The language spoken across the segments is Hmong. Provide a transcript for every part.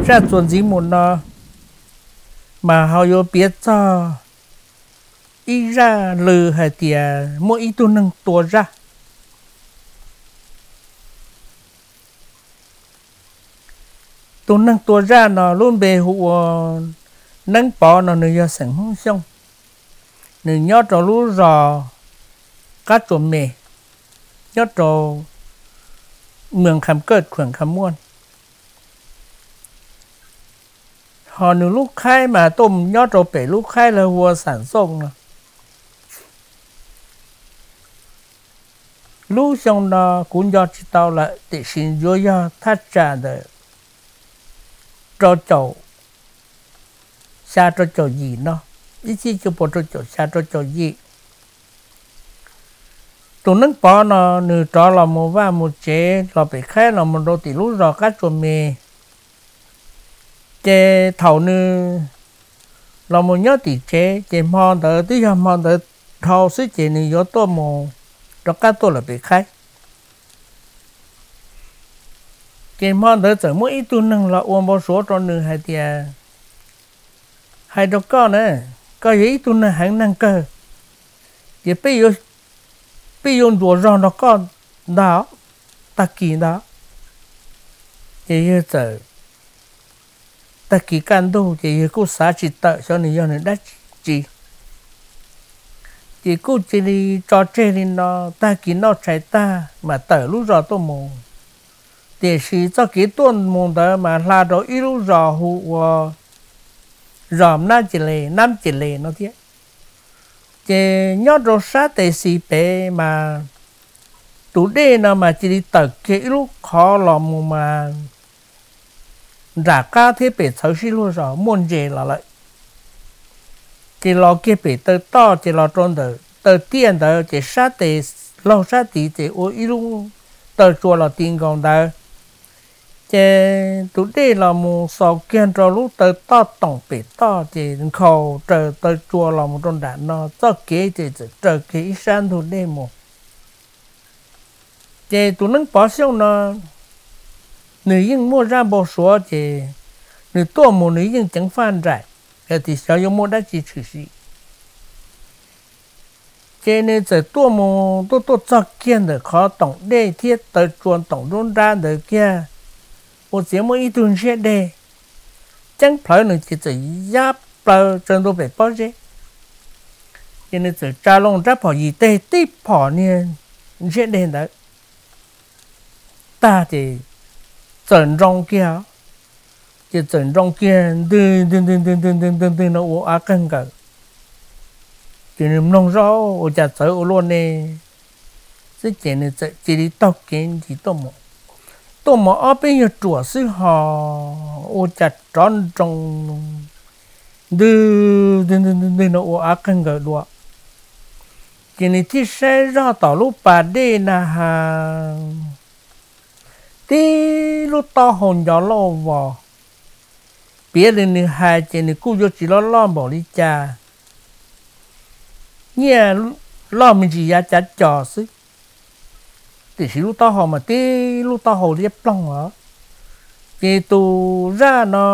zaj txuas ntxiv mus no mas ho yuav piav txog ib zaj lw hais tias muaj ib tug neeg tua zaj. Tus neeg tua zaj no lub npe hu ua Neeb Pov no, nws yog xeem Hmoob Xyooj. Nws nyob rau lub zos Qab Tsuas Me, nyob rau Mws Kham Kawj, Khuam Kham Muaj. Ho nws lub khaib mas tuaj nyob rau pem lub khaib lawv hu ua Xam Xooj no. Lub xyoo no kuv nco tsis tau lawm, tiam sis yuav yog thaj tsam ntawm rau caum xya rau caum yim no, ib txhiab cuaj puas rau caum xya rau caum yim. Tus Neeb Pov no nws rov los mus vaj mus tsev los pem khaib los mus rau tim lub zos Qab Tsuas Me. Ces thaum nws los mus nyob tim tsev ces hmo ntawd twb yog hmo ntawd dhau xwb ces nws yuav tuaj mus rov qab tuaj lawm pem khaib. Ces hmo ntawd txawm muaj ib tug neeg los ua npau suav rau nws hais tias, hais rau koj na, koj yog ib tug neeg heev neeg kawg, ces peb yuav ntsuas zog nrog koj ntag, tag kis ntag. Ces yawg txawm, tag kis kaj ntug ces yawg kuj xav tsis tawm xyov nws yog nws dab tsi, ces kuj cia li tso tseg li no, tag kis noj tshais tag mas tawm lub zos tuaj mus. Tiam sis txoj kev tuaj mus ntawd mas hla rau ib lub zos hu ua zos Nab Ces Les, Nab Ces Les no thiab. Ces nyob rau sab tes xis pem mas tus dej no mas cia li tawm kiag ib lub qhov los mus mas nram qab thiab pem txhawv sib luag zos muaj ntses los lawm. Ces los kiag pem taw toj ces los rau ntawm taw tiaj ntawd ces sab tes laug sab tid ces ua ib lub taw tsua los ti nkaus ntawd. Ces tus dej los mus xaus kiag rau lub taw toj toom pem toj ces nkhaus raws taw tsua los mus rau nram no, txoj kev ces txawm raws kiag ib sab ntug dej mus. Ces tus Neeb Pov Xyooj no nws yeej muaj zaj npau suav ces nws tuaj mus nws yeej ceev faj nraim hais tias xyov yuav muaj dab tsi tshwm sim. Ces nws txawm tuaj mus tuaj tuaj txog kiag ntawm qhov toom dej thiab taw tsua toom nruab nrab ntawd kiag, ua txiav muaj ib tug ntsiab dej ceeb plhawv nws ces txawm yab plaws tsaws ntua pem pob zeb. Ces nws txawm tsa loo rab phom yim teg tib phom niag ntsiab dej ntawd tag ces txawm nroo kiag, ces txawm nroo kiag ntwg ntwg ntwg ntwg ntwg ntwg ntwg ntwg no ua av qeeg nkaws. Ces nws mloog zoj ua cas txawv ua luaj ne xwb ces nws txawm cia li taug kev ncig tuaj mus. Tuaj mus ob peb nyuag ruam xwb ho ua cas rov nroo ntwg ntwg ntwg ntwg no ua av qeeg nkaws dua. Ces nws thiaj saib zoj tom lub pas dej na has tib lub taub hau nco loj vos. Piav li nws hais ces nws kuj yuav tsis loj loj npaum li cas, nyiaj loj me ntsis yav cav cos xwb, tiam sis lub taub hau mas tib lub taub hau liab ploog os. Ces tus zaj no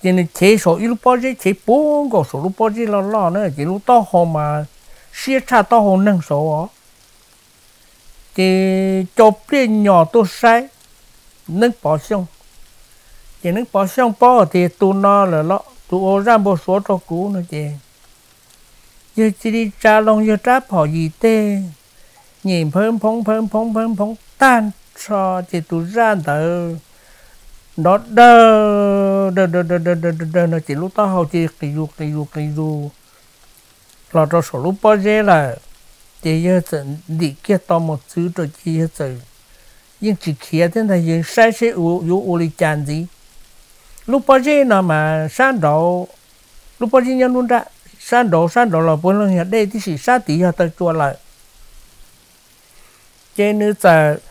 ces nws chev saum ib lub pob zeb, chev puv nkaus saum lub pob zeb loj loj na ces lub taub hau mas siab tshaj taub hau neeg saud os. Ces cau pliaj nyos tuaj saib Neeb Pov Xyooj. Ces Neeb Pov Xyooj paub hais tias tus no lawm los tus ua zaj npau suav rau kuv no ces yawg cia li tsa loo yawg rab phom yim teg, nyem nphawv nphoob nphawv nphoob nphawv nphoob tag nrho ces tus zaj ntawd nrov dawg dawg dawg dawg dawg dawg no ces lub taub hau cia li qis zus qis zus qis zus los rau saum lub pob zeb lawm. Ces yawg txawm ntim kiag tau mus txwv rau ces yawg txawm yeej tsis khiav thiab ntag, yawg saib seb yuav ua li cas ntxiv. Lub pob zeb no mas sab nraud, lub pob zeb nyob nruab nrab, sab nraud sab nraud los puav leej yog dej tib si, sab tid yog taw tsua lawm. Ces nws txawm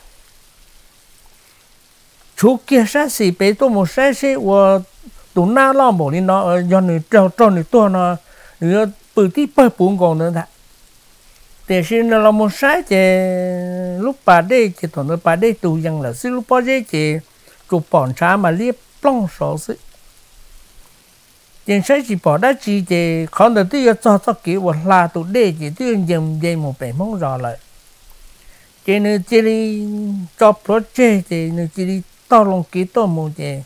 tshuv kiag sab xis pem tuaj mus saib seb ua tus nab loj npaum li no, yog nws raug raug nws tuag no nws yuav pw tib pawg puv nkaus ntawd ntag. Tiam sis nws los mus saib ces lub pas dej ces thaum ntawd pas dej tus yees lawm xwb, lub pob zeb ces tsuas pom ntshav mas liab plooj saud xwb. Ces saib tsis pom dab tsi ces qhov ntawd twb yuav txog txoj kev uas hla tus dej ces twb yuav nce mus pem Hmoob zos lawm. Ces nws cia li tso plhuav tseg ces nws cia li taug loo kev tuaj mus ces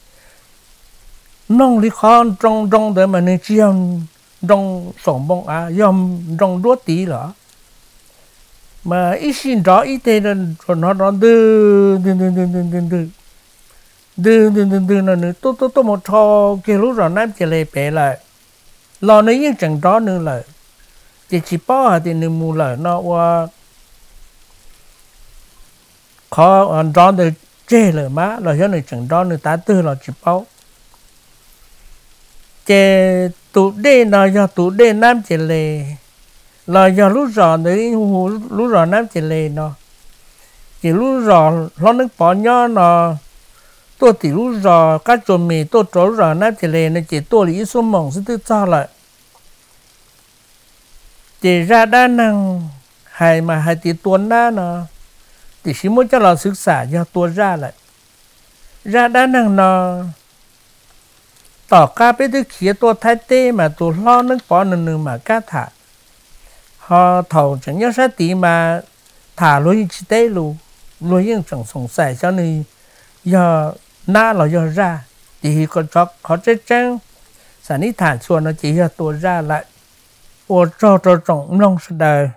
mloog li qhov nroo nroo ntawd mas nws tsis yog nroo saum npoo av, yog nroo duab tiv los mas ib sij nrov ib teg, hnov nrov ntwg ntwg ntwg ntwg ntwg ntwg ntwg ntwg ntwg ntwg ntwg no nws tuaj tuaj tuaj mus rho kiag lub zos Nab Ces Les pem lawm, los nws yeej tseem nrov nws lawm. Ces tsis paub hais tias nws mus lawm no ua qhov nrov ntawd tseg lawm mas los yog nws tseem nrov nws tav twg los tsis paub. Ces tus dej no yog tus dej Nab Ces Les, los yog lub zos ntawd hu lub zos Nab Ces Les no. Ces lub zos Hlob Neeb Pov nyob no tuaj tim lub zos Qab Tsua Mis tuaj rau lub zos Nab Ces Les no ces tuaj li ib xuab moos xwb twb txog lawm. Ces zaj dab neeg hais mas hais tias tua nab no, tiam sis muab coj los xwv xam yog tua zaj lawm. Zaj dab neeg no tom qab peb twb khiav tuaj Thaib teb mas tus Hlob Neeb Pov no nws mam kab tham, ho thaum tseem nyob sab tid mas tham luag yeej tsis teb lus, luag yeej tseem xoom xais xyov nws yog nab los yog zaj. Tiam sis qhov tseeb tseeb xam nib tham txhua no ces yog tua zaj lawm. Ua tsaug rau tsoom mloog sawv daws.